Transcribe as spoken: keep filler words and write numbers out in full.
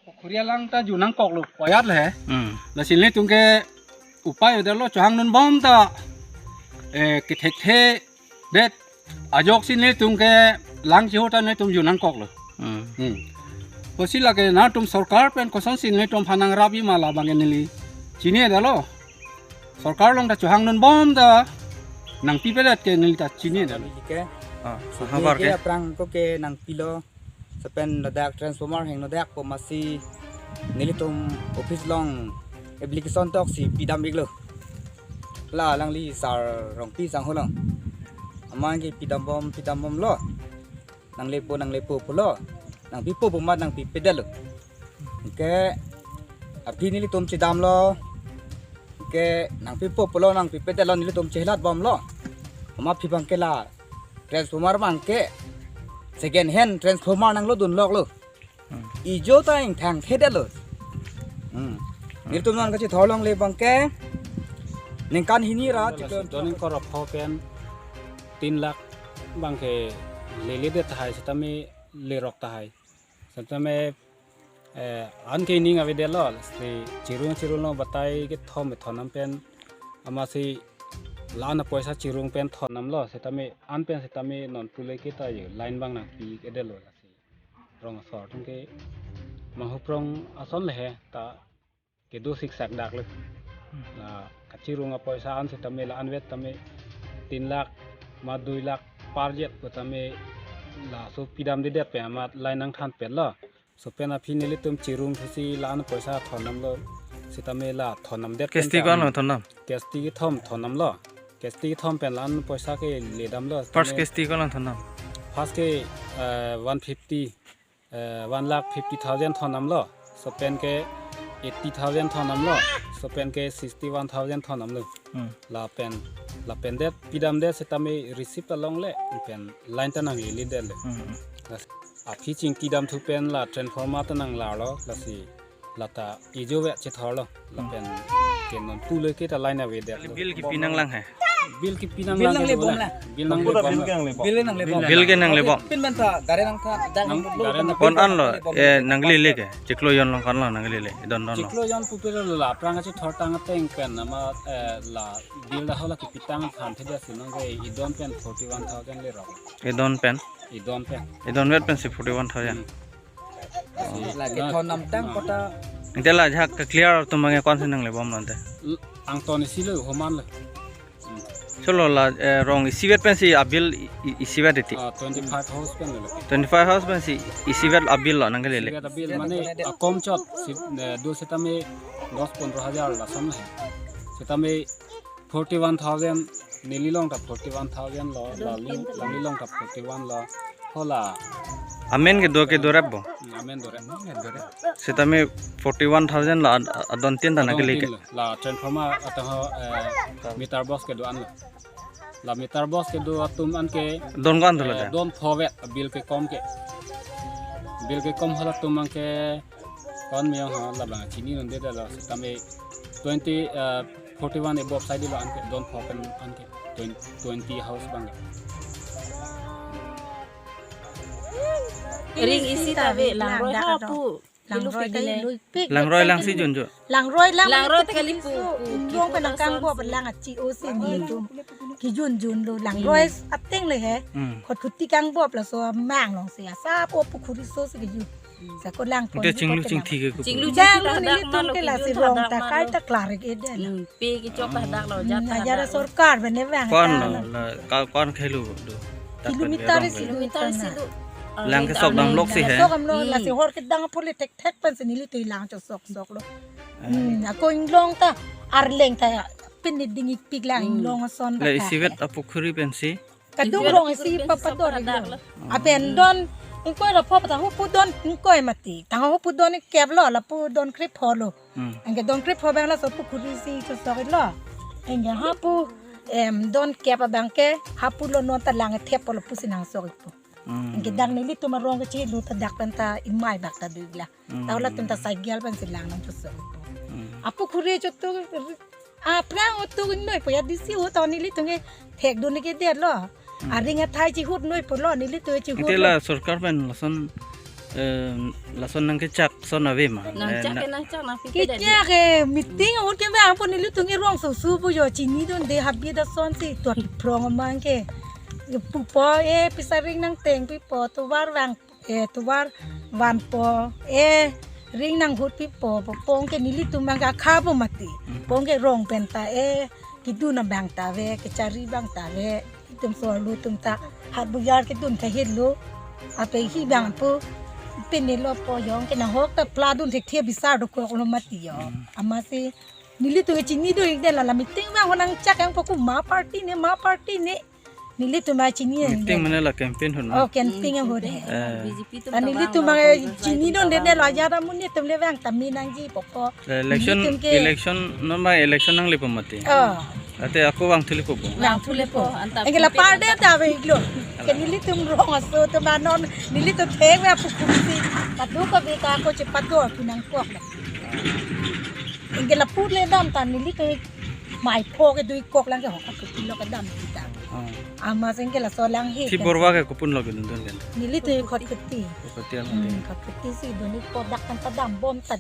Pukhuri alang ta ju nangkoklo, koyat le he. Hmm. Lasi nelitum ke upai avedetlo, chohang dunbom ta, eh, kethekthe det ajoksi nelitum ke lang chiho ta nelitum ju nangkoklo. Hmm. Hmm. Pusi lake nangtum sorkar pen kosonsi nelitum aphan nangrap-i ma labang ke neli chini avedetlo. Sorkar along ta chohang dunbom ta nangpipedet ke neli ta chini avedetlo. Neli ke. Ah, Sudi habar ke ke? Aphrang ako ke nangpilo. Lapen ladak transformer hingno dak po, amatsi nelitum office along application toksi pidam-iklo. La alangli Sar Rongpi sangho along. Amat ke pidambom, pidambomlo. Nanglepo, nanglepo pulo. Nangpipo pu amat nangpipedetlo. Anke aphi nelitum chedamlo. Anke nangpipo pulo, nangpipedetlo, nelitum chehelatbomlo. Amat aphi abang ke la transformer abang ke second hand transformer nanglo dunloklo. Hmm. Ijo ta ingthangthedetlo. Hmm. Nelitum non kachithor longle abang ke ningkan hini ra chiklo. Doning korok ho pen tin lakh abang ke leledet tahai, setame lerok tahai. Setame, eh, an ke ining avedetlo, si chirung chirung lo batai kethom thonnam pen, amatsi la-an apoisa chirung pen thonnamlo, setame an pen setame non pule ke ta yo line abang nangpi-edetlo, lasi rong asor atum ke manghuprong ason le he ta kedo siksak daklo. La kachirung apoisa an setame la-anvet tame tin lakh ma dui lakh parjet pu tame laso pidamdedet pen amat line nangthanpetlo. Laso pen aphi nelitum chirung thusi la-an apoisa thonnamlo. Setame la thonnamdet pen Kesti ta ko-an lo thonnam? Kesti kethom thonnamlo. Kesti kethom pen la-an apoisa ke ledamlo. First setame kesti ko-an lo thonnam? First ke, eh, one fifty, eh, one lakh fifty thousand thonnamlo. Laso pen ke eighty thousand thonnamlo. Laso pen ke sixty-one thousand thonnamlo. Hmm. Lapen, lapen det pidamdet setame receipt ta longle, pen line ta nangleledetle. Hmm. Lasi aphi chingkidamthu pen la transformer ta nanglarlo, lasi lata ijo ave chethorlo, lapen ke non pule ke ta line avedetlo. Bill kipi nanglang he? Bill kipi nang Bill lang nangle ke bom bola. La. Bill nangle bom. Bill nangle bom. Bill ke nangle bom. Pin banta gari nangtha, dak nang, nang gari nang ko-an lo, eh, nanglele ke? Chiklo jon along ko-an lo nanglele? Idon don lo. Chiklo jon pupe lo la, aphrang kachithor tang ateng pen amat, eh, la bill dak hala kipitang aphan theda si nang ke idon pen forty-one thousand lerok. Idon pen? Idon pen. Idonvet pensi forty-one thousand. Hmm. Lake thonnam tang kota. Ante la ajahak ke-clear atum abang ke ko-ansi nanglebom lo ante? L-, angton isi lo, homan lo. Hmm. Cholo la, eh, rong isivet pensi abill i-, i-, isivet iti? Ah, twenty-five house pen lo. Twenty-five house pensi isivet abill lo nangkelele? Isivet abill mane akom chot, si, eh, do setame dos pondro hajar lason he. Setame forty-one thousand, neli along ta forty-one thousand lo, la li, la li along ta forty-one lo. Hala. Amen ke do ke dorep bo? Hmm, amen dorep. Setame forty-one thousand la ad-, adon tin ta nangkele ke? Adon tin lo. La transformer ateng ho, eh, meter box kedo-an lo. La meter box kedo atum an ke don ko-an dolo eh, da? Don phovet, bill kekom ke. Bill kekom halatum an ke Kon miyong ha labang chini nonde da lo setame twenty, eh, forty-one above side lo anke don pho pen anke twenty, twenty house abang. Ring isi ta ave langroi ha pu. Langroi ta ilupik. Langroi lang si junjo. Langroi lang. Langroi ta kali pu, pu, inglong pen nangkangbop lang achi o si nelitum. Kijun jun lo langroi ateng le he. Hmm. Khot phuti kangbop laso mang long si asa po pukhuri so si kijun. Sa ko lang pon. Te chinglu chingthi ke kupu. Chinglu chinglu chingthi nelitum ke lasi rong ta kai ta klar ke den. Hmm, pe kechok ta dak lo, jat ta dak lo. Ajara sorkar bene bang. Ko-an lo, la, ka, ko-an khelu do? Kilometer isi, kilometer isi do. Lang kesok damlok si he. Sok damlo, lasi hor kedang pule thekthek pensi nelitum lang chosok sok lo. Hmm, ako inglong ta arleng ta pin ding-ikpik lang inglong ason ta. La isivet apukhuri pensi. Kadung rong isi papador lo. Apen don ingkoi lo pho ta hupu don ingkoi mati. Tang hupu don kep lo, lapu don krepho lo. Hmm. Anke don krepho abang laso pukhuri si chosok lo. Anke hapu, em, don kep abang ke hapu lo non ta lang thep lo pusi nangsok po. Hmm. Anke dak nelitum arong kechelo ta dak pen ta imai bak ta dugla. Hmm. Tau latum ta cycle pensi lang nangchosok po. Hmm. Apukhuri chotu Aphrang utu noi po ya D C o ta nelitum ke thekdun ke det lo. Hmm. Aring athai chihut noi po lo nelitum chihut. Ante lo. La sorkar pen lason Em, lason nangkechak ason ave ma? Nangchak Eh, na- ke nangchak nangpi ke dai. Kechak ke meeting ahut ke bang po nelitum ke rong susu pu jo chinidunde habit asonsi tuat phrong amang ke. Pupo eh pisa ring nangteng pipo tovar vang eh tovar vanpo eh ring nanghut pipo po pong ke nelitum abang ke akha po mati. Pong ke rong pen ta eh kedun abang ta ave kechari abang ta ave. Itum so lo tum ta hat buyar kedun kahelo. Ape hi bang po pine lo po jong ke nahok ta pladun thekthe bisar dokok lo mati jo. Amatsi nelitum chinidun ik de la la meeting bang ho nangchak yang po ku ma party ne ma party ne. Nelitum ma chini Meeting mane la campaign ahut ma? Oh, campaign ahut he. Eh. B J P atum Ah, ta nelitum vang ma lo, chinidunde ne la jada mun netum le vang ta me nangji po po. Election, Nelitum ke election, non ma election nangle po mati. Oh. Ate ako vangthu le po po. Vangthu le po. Anta Anke la pute parde anta ta ave iglo. Ke nelitum rong aso to ma non nelitum thek ve apu kumsi. Padu ko be ka ko che padu aku nangkok. Anke la put le dam ta nelitum mai pho ke dui kok lang ke hok aku pilo ke dam kita. Oh. Amatsi anke laso lang he. Si borwa ke kopun lo ke dun dun kan. Nelitum Khatkhati. Khatkhati alam Hmm, ke. Khatkhati si dun ik po dak kan padam bom ta